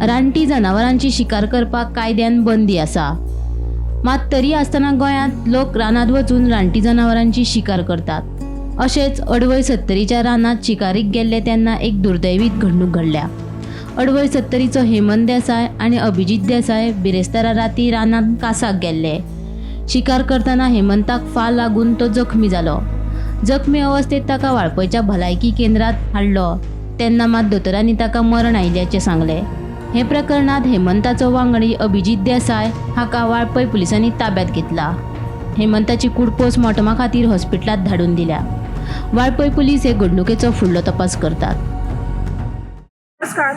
रानटी जनावरांची शिकार करपाक कायद्यान बंदी आसा. मात तरी आसतना गोंयांत लोक रानांत वचून रानटी जनावरांची शिकार करतात. अशेंच अडवय सत्तरीच्या रानांत शिकारीक गेल्ले तेन्ना एक दुर्दैवीत घडणूक घडल्या. अडवय सत्तरीचो हेमंत देसाय आनी अभिजीत देसाय बिरेस्तारा राती रानांत कासाक गेल्ले. शिकार करतना हेमंताक फार लागून तो जखमी जालो. जखमी अवस्थेत ताका वाळपयच्या भलायकी केंद्रात हाडलो तेन्ना मात दोतोरांनी ताका मरण आयिल्ल्याचें सांगलें. हे प्रकरणात हेमंताचो वांगडी अभिजीत देसाय हाका वाळपय पुलिसांनी ताब्यात घेतला. हेमंताची कूड पोस्टमॉर्टमा खातीर हॉस्पिटलांत धाडून दिल्या. वाळपय पुलीस हे घडणुकेचो फुडलो तपास करतात. नमस्कार.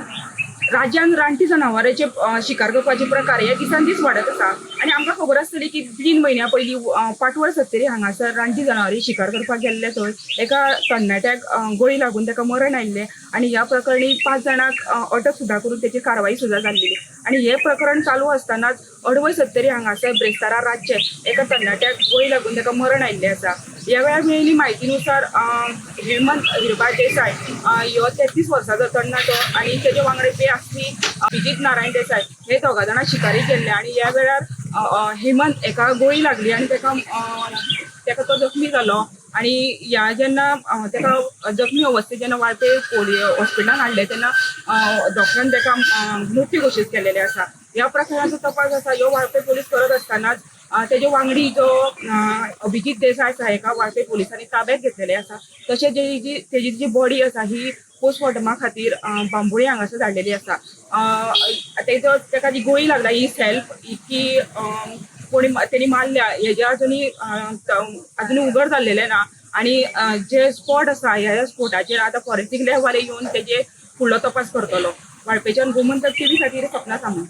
राज्यान रानटी जनावरांचे शिकार करपाचे प्रकार हे दिसान दीस वाडत आसा आनी आमकां खबर आसतली की 3 म्हयन्या पयलीं पाटवळ सत्तरी हांगासर रानटी जनावरां शिकार करपाक गेल्ले थंय एका तरणाट्याक गोळी लागून ताका मरण आयिल्लें आनी ह्या प्रकरणी 5 जाणांक अटक सुद्दां करून तेची कारवाई सुद्दां जाल्ली. आनी हें प्रकरण चालू आसतनाच अडवय सत्तरी हांगासर ब्रेस्तारा रातचें एका तरणाट्याक गोळी लागून ताका मरण आयिल्लें आसा. ह्या वेळार मेळिल्ली म्हायतीनुसार हेमंत हिरबा देसाय ह्यो 33 वर्साचो तरणाटो आनी तेजे वांगडा जे आसली अभिजीत नारायण देसाय हे दोगा जाणां शिकारी गेल्ले आनी ह्या वेळार हेमंत हेका गोळी लागली आनी तेका तेका तो जखमी जालो. आनी ह्या जेन्ना तेका जखमी अवस्थेत जेन्ना वाळपय हॉस्पिटलान हाडलें तेन्ना डॉक्टरान तेका मृत्यू घोशीत केलेले आसा. ह्या प्रकरणाचो तपास आसा ह्यो वाळपय पोलीस करत आसतनाच तेजे वांगडी जो अभिजीत देसाय आसा हेका वाळपय पोलिसांनी ताब्यात घेतलेले आसा. तशेंच जी तेजी जी बॉडी आसा ही पोस्टमॉर्टमा खातीर बांबोळी हांगासर धाडलेली आसा. तेजो तेका जी गोळी लागला ही सेल्फ की कोणी तेणी मारल्या हेजे अजुनूय अजुनूय उगड जाल्लेलें ना. आनी जे स्पॉट आसा ह्या स्पॉटाचेर आतां फॉरेन्सीक लॅबवाले येवन तेजे फुडलो तपास करतलो. वाळपेच्यान गोमंतक टीव्ही खातीर सपना सामंत.